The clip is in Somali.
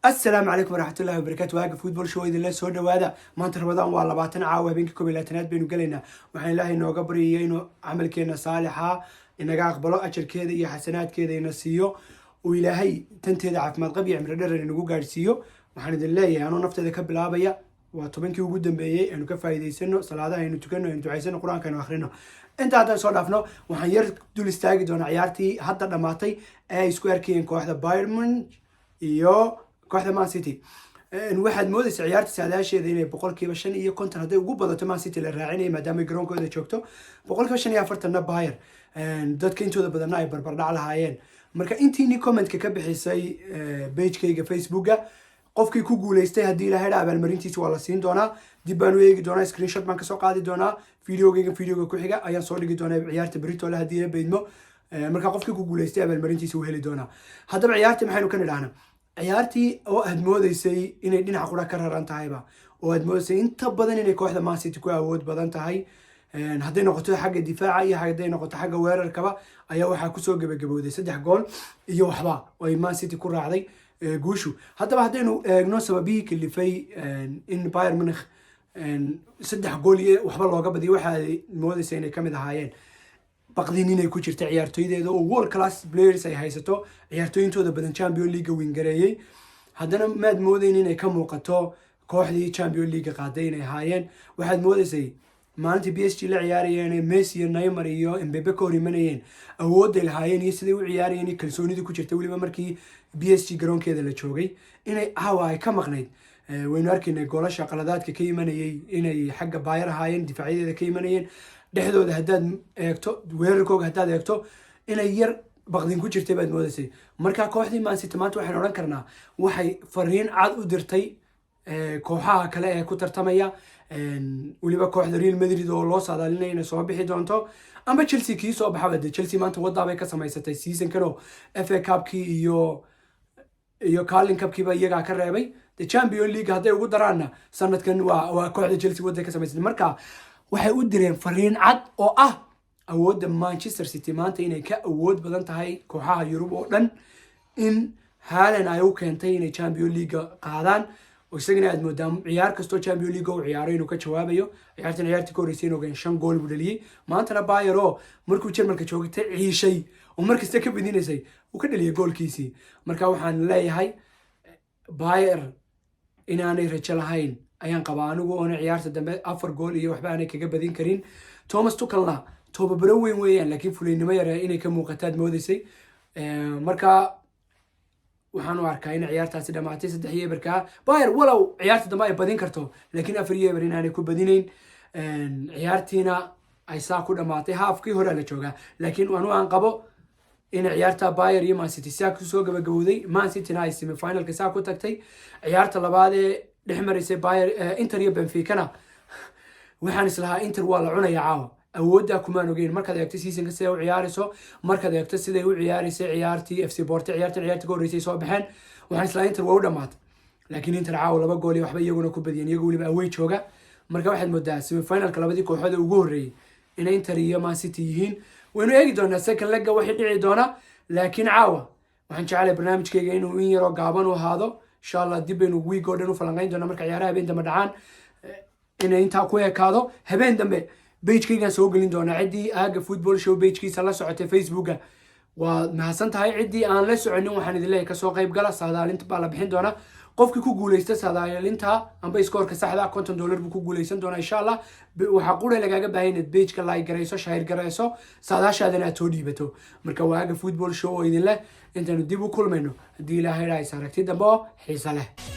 Asalaamu calaykum waraxmatullahi wabarakatu. Waaga Football Show idinla soo dhawaada. Maanta Ramadaan waa 20, caawa habeenkii 21aad baynu gelaynaa. Waxaan Ilaahay nooga baryaya inuu camalkeena saalixa inaga aqbalo, ajarkeeda iyo xasanaadkeeda ina siiyo, uu Ilaahay tanteeda caafimaad qab iyo cimri dherer inagu gaadhsiiyo. Waxaan idin leeyahay, anuu nafteeda ka bilaabaya, waa 10kii ugu dambeeyey, aynu ka faa'iidaysano, salaadaha aynu tukano, aynu ducaysano, Qur-aanka aynu akhrino. Inta haddaan soo dhaafno, waxaan yar dul istaagi doonaa ciyaartii hadda dhammaatay ee ay isku arkayeen kooxda Bayern Munich iyo kooxda Man City. Waxaad moodaysa ciyaarta saadaasheeda inay 55% hadday ugu badato Man City la raacinaya, maadaama ay garoonkooda joogto, 45%na Bayern, dadka intooda badanna ay barbardhac lahaayeen. Marka intiinii commentka ka bixisay pagekayga Facebooka, qofkii ku guuleystay, haddii Ilahay dha, abaalmarintiisa waa la siin doonaa. Dib baan u eegi doonaa, screenshot baan kasoo qaadi doonaa, videogayga videoga ku xiga ayaan soo dhigi doonaa ciyaarta beritole haddii la beydmo. Marka qofkii ku guuleystay abaalmarintiisa uu heli doonaa. Haddaba ciyaartii maxaynu ka nidhahnaa? Ciyaartii oo aad moodeysay inay dhinaca qura ka raran tahayba, oo aad moodeysay inta badan inay kooxda Man City ku awood badan tahay, hadday noqoto xagga difaaca iyo hadday noqoto xagga weerarkaba, ayaa waxaa kusoo gebagabowday saddex gool iyo waxba oo ay Man City ku raacday guushu. Haddaba haddaynu eegno sababihii kalifay in Bayern Munich saddex gool iyo waxba looga badiyo, waxaa moodeysa inay kamid ahaayeen baqdin inay ku jirta ciyaartoydeeda, oo world class players ay haysato, ciyaartooyintooda badan Champion League win gareeyey. Haddana maad moodeyn inay ka muuqato kooxdii Champion League qaaday inay ahaayeen. Waxaad moodeysay maalintii PSG la ciyaarayeen, Messi iyo Neymar iyo Mbappe ka hor imanayeen, awoodday lahaayeen iyo siday u ciyaarayeen iyo kalsoonidii ku jirta, weliba markii PSG garoonkeeda la joogay, inay caawa ay ka maqnayd. Waynu arkaynay goolasha qaladaadka ka imanayay inay xagga Bayern ahaayeen, difacyadeeda ka imanayeen, dhexdooda haddaad eegto, weerarkooga haddaad eegto, inay yar baqdin ku jirtay baad moodaysay. Marka kooxdii Man City maanta waxaynu odhan karnaa waxay fariin cad u dirtay kooxaha kale ee ku tartamaya, weliba kooxda Real Madrid oo loo saadaalinaya inay soo bixi doonto, amba Chelsea kii soo baxaba. Dee Chelsea maanta waddaabay ka samaysatay seasonkan, oo FA Cupkii iyo Carling Cupkiiba iyagaa ka reebay. The Champion League hadday ugu daraanna, sanadkan waa kooxda Chelsea wadday ka samaysatay. Marka waxay u direen fariin cad oo ah awoodda Manchester City maanta inay ka awood badan tahay kooxaha Yurub oo dhan, in Haaland ay u keentay inay Champion League qaadaan, oo isagana aad moodaa ciyaar kastoo Champion League u ciyaaro inuu ka jawaabayo. Ciyaartan ciyaartii ka horreysay inuu ogeyn shan gool buu dhaliyey. Maantana Bayern oo markuu Jarmalka joogtay ciishay oo markasta ka badinaysay uu ka dhaliyay goolkiisii. Marka waxaan leeyahay Bayern inaanay rajo lahayn ayaan qabaa anigu, oona ciyaarta dambe afar gool iyo waxba aanay kaga badin karin. Thomas Tuchelna tobabaro weyn weeyaan, laakiin fulaynimo yare inay ka muuqataad moodaysay. Marka waxaan u arkaa in ciyaartaasi dhamaatay 3-0-kaa Bayern, walow ciyaarta dambe ay badin karto, laakiin 4-0 inaanay ku badinayn. Ciyaartiina ay saa ku dhamaatay. Haafkii hore la joogaa, laakiin anu aan qabo in ciyaarta Bayern iyo Man City saa kusoo gabagabowday, Man Cityna ay semifinalka saa ku tagtay. Ciyaarta labaad ee dhex maraysay Bayern, Inter iyo Benficana, waxaan islahaa Inter waa la cunaya caawa. Awooddaa kumaan ogeyn. Markaad eegto seasonka siday u ciyaarayso, markaad eegto siday u ciyaaraysay ciyaartii FC Porto, ciyaartan ciyaartii ka horreysay soo baxeen, waxaan islahaa Inter waa u dhamaatay. Laakiin Inter caawa laba gool iyo waxba iyaguna ku badiyeen, iyagoo weliba awey jooga. Marka waxaad moodaa semifinalka labadii kooxood ee ugu horreeyey inay Inter iyo Man City yihiin. Waynu eegi doonaa second legga waxay dhici doona, laakiin caawa waxaan jecelahay barnaamijkayga inuu in yaroo gaaban u ahaado. Insha Allah dib baynu week oo dhan u falanqeyn doonaa marka ciyaaraha habeen dambe dhacaan. Inay intaa ku ekaado, habeen dambe pagekaygaan soo gelin doonaa. Ciddii Aaga Football Show pagekiisa la socotay Facebooka waad mahadsan tahay. Ciddii aan la soconin, waxaan idin leeyahay kasoo qayb gala. Saadaalinta baa la bixin doonaa. Qofkii ku guuleysta saadaalinta amba scoorka saxda, $50 buu ku guuleysan doonaa insha Allah. Waxaa qura lagaaga baahan inaad pageka like garayso, share garayso, saadaashaadana aad soo dhiibato. Marka waa Aaga Football Show oo idin leh, intaanu dib u kulmayno haddii Ilaahay dhahays, aragti dambe oo xiise leh.